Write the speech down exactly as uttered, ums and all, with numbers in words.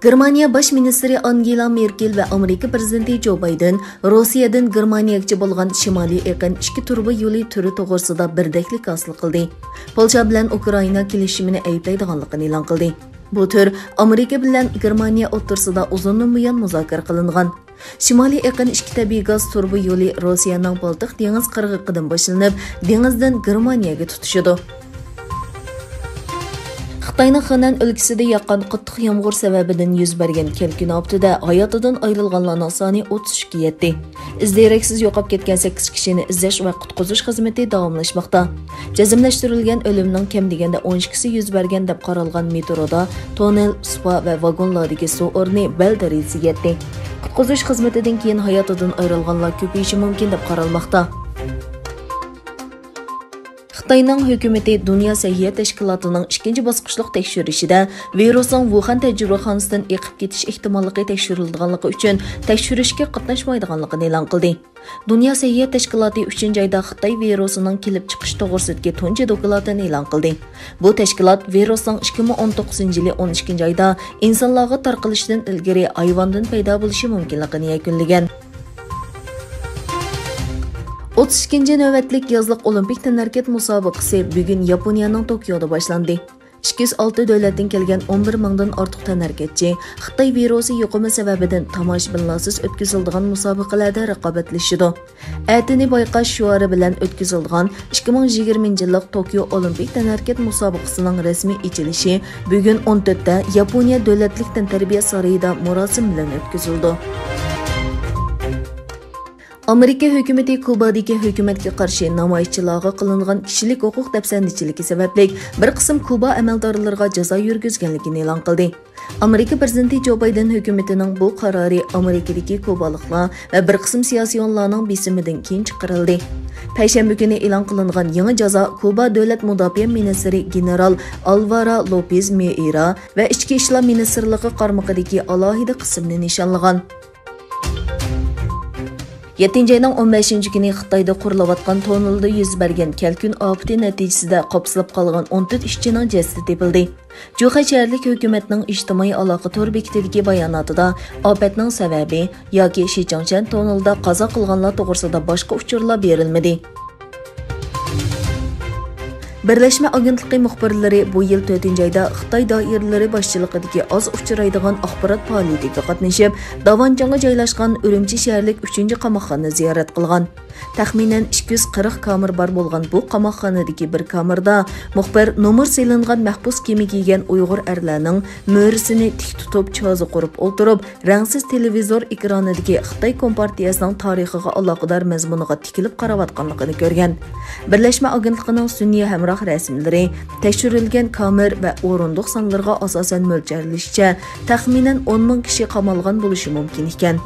گېرمانىيە باش مىنىستىرى ئانگېلا مېركېل ۋە ئامېرىكا پىرېزىدېنتى جو بايدېن روسىيەدىن گېرمانىيەگىچە بولغان شىمالىي ئېقىن ئىككى تۇرۇبا يولى تۈرى توغرىسىدا بىردەكلىك ھاسىل قىلدى. پولشا بىلەن ئۇكرائىنا كېلىشىمىنى ئەيىبلەيدىغانلىقىنى ئېلان قىلدى. بۇ تۈر ئامېرىكا بىلەن گېرمانىيە ئوتتۇرىسىدا ئۇزۇندىن بۇيان مۇزاكىرە قىلىنغان. شىمالىي ئېقىن ئىككى تەبىئىي گاز تۇرۇبا يولى روسىيەنىڭ بالتىق دېڭىز قىرغىقىدىن باشلىنىپ، دېڭىزدىن گېرمانىيەگە تۇتىشىدۇ. خىتاينىڭ خېنەن ئۆلكىسىدە ياغقان قاتتىق يامغۇر سەۋەبىدىن يۈز بەرگەن كەلكۈن ئاپىتىدە ھاياتىدىن ئايرىلغانلارنڭ سانى ئوتتۇز ئىككىگە يەتتى. ئىز دېرەكسىز يوقاپ كەتكەن سەككىز كىشىنى ئىزدەش ۋە قۇتقۇزۇش خىزمىتى داۋاملاشماقتا. جەزملەشتۈرۈلگەن ئۆلۈمنىڭ كەم دېگەندە ئون ئىككىسى يۈز بەرگەن دەپ قارالغان مېترودا توننېل، سۇپا ۋە ۋاگونلاردىكى سۇ ئورنى بەل دەرىجىسىگە يەتتى. قۇتقۇزۇش خىزمىتىدىن كېيىن ھاياتىدىن ئايرىلغانلار كۆپىيىشى مۇمكىن دەپ قارالماقتا. خىتاينىڭ ھۆكۈمىتى دۇنيا سەھىيە تەشكىلاتىنىڭ ئىككىنچى باسقۇچلۇق تەكشۈرۈشىدە ۋىرۇسنىڭ ۋۇخەن تەجرىبىخانىسىدىن ئېقىپ كېتىش ئېھتىماللىقى تەكشۈرۈلىدىغانلىقى ئۈچۈن تەكشۈرۈشكە قاتناشمايدىغانلىقىنى ئېلان قىلدى. دۇنيا سەھىيە تەشكىلاتى ئۈچىنچى ئايدا خىتاي ۋىرۇسىنىڭ كېلىپ چىقىش توغرىسىدىكى تۇنجى دوكلاتىنى ئېلان قىلدى. بۇ تەشكىلات ۋىرۇسنىڭ ئىككى مىڭ ئون توققۇزىنچى يىلى ئون ئىككىنچى ئايدا ئىنسانلارغا تارقىلىشتىن ئىلگىرى ھايۋاندىن پەيدا بولۇشى مۇمكىنلىكىنى يەكۈنلىگەن. ئوتتۇز ئىككىنچى نۆۋەتلىك يازلىق ئولىمپىك تەنھەرىكەت مۇسابىقىسى بۈگۈن ياپونىيەنىڭ توكيودا باشلاندى. ئىككى يۈز ئالتە دۆلەتتىن كەلگەن ئون بىر مىڭدىن ئارتۇق تەنھەرىكەتچى خىتاي ۋىرۇسى يۇقۇمى سەۋەبىدىن تاماشىبىنلارسىز ئۆتكۈزۈلىدىغان مۇسابىقىلەردە رىقابەتلىشىدۇ. ئەتىنى بايقاش شوئارى بىلەن ئۆتكۈزۈلىدىغان ئىككى مىڭ يىگىرمىنچى يىللىق توكيو ئولىمپىك تەنھەرىكەت مۇسابىقىسىنىڭ رەسمىي ئېچىلىشى بۈگۈن ئون تۆتتە ياپونىيە دۆلەتلىك تەنتەربىيە سارىيىدا مۇراسىم بىلەن ئۆتكۈزۈلىدۇ. ئامېرىكا ھۆكۈمىتى كۇبادىكى ھۆكۈمەتكە قارشى نامايىشچىلارغا قىلىنغان كىشىلىك ھوقۇق دەپسەندىچىلىكى سەۋەبلىك بىر قىسىم كۇبا ئەمەلدارلىرىغا جازا يۈرگۈزگەنلىكىنى ئېلان قىلدى. ئامېرىكا پىرېزىدېنتى جو بايدېن ھۆكۈمىتىنىڭ بۇ قارارى ئامېرىكىدىكى كۇبالىقلار ۋە بىر قىسىم سىياسىيونلارنىڭ بېسىمىدىن كېيىن چىقىرىلدى. پەيشەنبە كۈنى ئېلان قىلىنغان يېڭى جازا كۇبا دۆلەت مۇداپىئە مىنىستىرى گېنېرال ئالۋارا لوپېز مېئىرا ۋە ئىچكى ئىشلار مىنىستىرلىقى قارمىقىدىكى ئالاھىدە قىسىمنى نىشانلىغان. يەتتىنچى ئاينىڭ ئون بەشىنچى كۈنى خىتايدا قۇرۇلۇۋاتقان تونېلدا يۈز بەرگەن كەلكۈن ئاپىتى نەتىجىسىدە قاپسىلاپ قالغان ئون تۆت ئىشچىنىڭ جەسىتى تېپىلدى. جۇخەي شەھەرلىك ھۆكۈمەتنىڭ ئىجتىمائىي ئالاقە تور بېكىتىدىكى باياناتىدا ئاپەتنىڭ سەۋەبى ياكى شىچاڭشەن تونېلدا قازا قىلغانلار توغرىسىدا باشقا ئۇچۇرلار بېرىلمىدى. بىرلەشمە ئاگېنتلىقى مۇخبىرلىرى بۇ يىل تۆتىنچى ئايدا خىتاي دائىرىلىرى باشچىلىقىدىكى ئاز ئۇچرايدىغان ئاخبارات پائالىيىتىگە قاتنىشىپ، داۋانچىڭغا جايلاشقان ئۈرۈمچى شەھەرلىك ئۈچىنچى قاماقخانىنى زىيارەت قىلغان. تەخمىنەن ئىككى يۈز قىرىق كامېر بار بولغان بۇ قاماقخانىدىكى بىر كامېردا مۇخبىر نومۇر سېلىنغان مەھبۇس كىيىمى كىيگەن ئۇيغۇر ئەرلەرنىڭ مۈرىسىنى تىك تۇتۇپ، چازا قۇرۇپ ئولتۇرۇپ، رەڭسىز تېلېۋىزور ئېكرانىدىكى خىتاي كومپارتىيەسىنىڭ تارىخىغا ئالاقىدار مەزمۇنىغا تىكىلىپ قاراۋاتقانلىقىنى كۆرگەن. بىرلەشمە ئاگېنتلىقىنىڭ سۈنئىي ھەمراھ رەسىملىرى، تەكشۈرۈلگەن كامېر ۋە ئورۇندۇق سانلىرىغا ئاساسەن مۆلچەرلىشىچە، تەخمىنەن ئون مىڭ كىشى قامالغان بولۇشى مۇمكىن ئىكەن.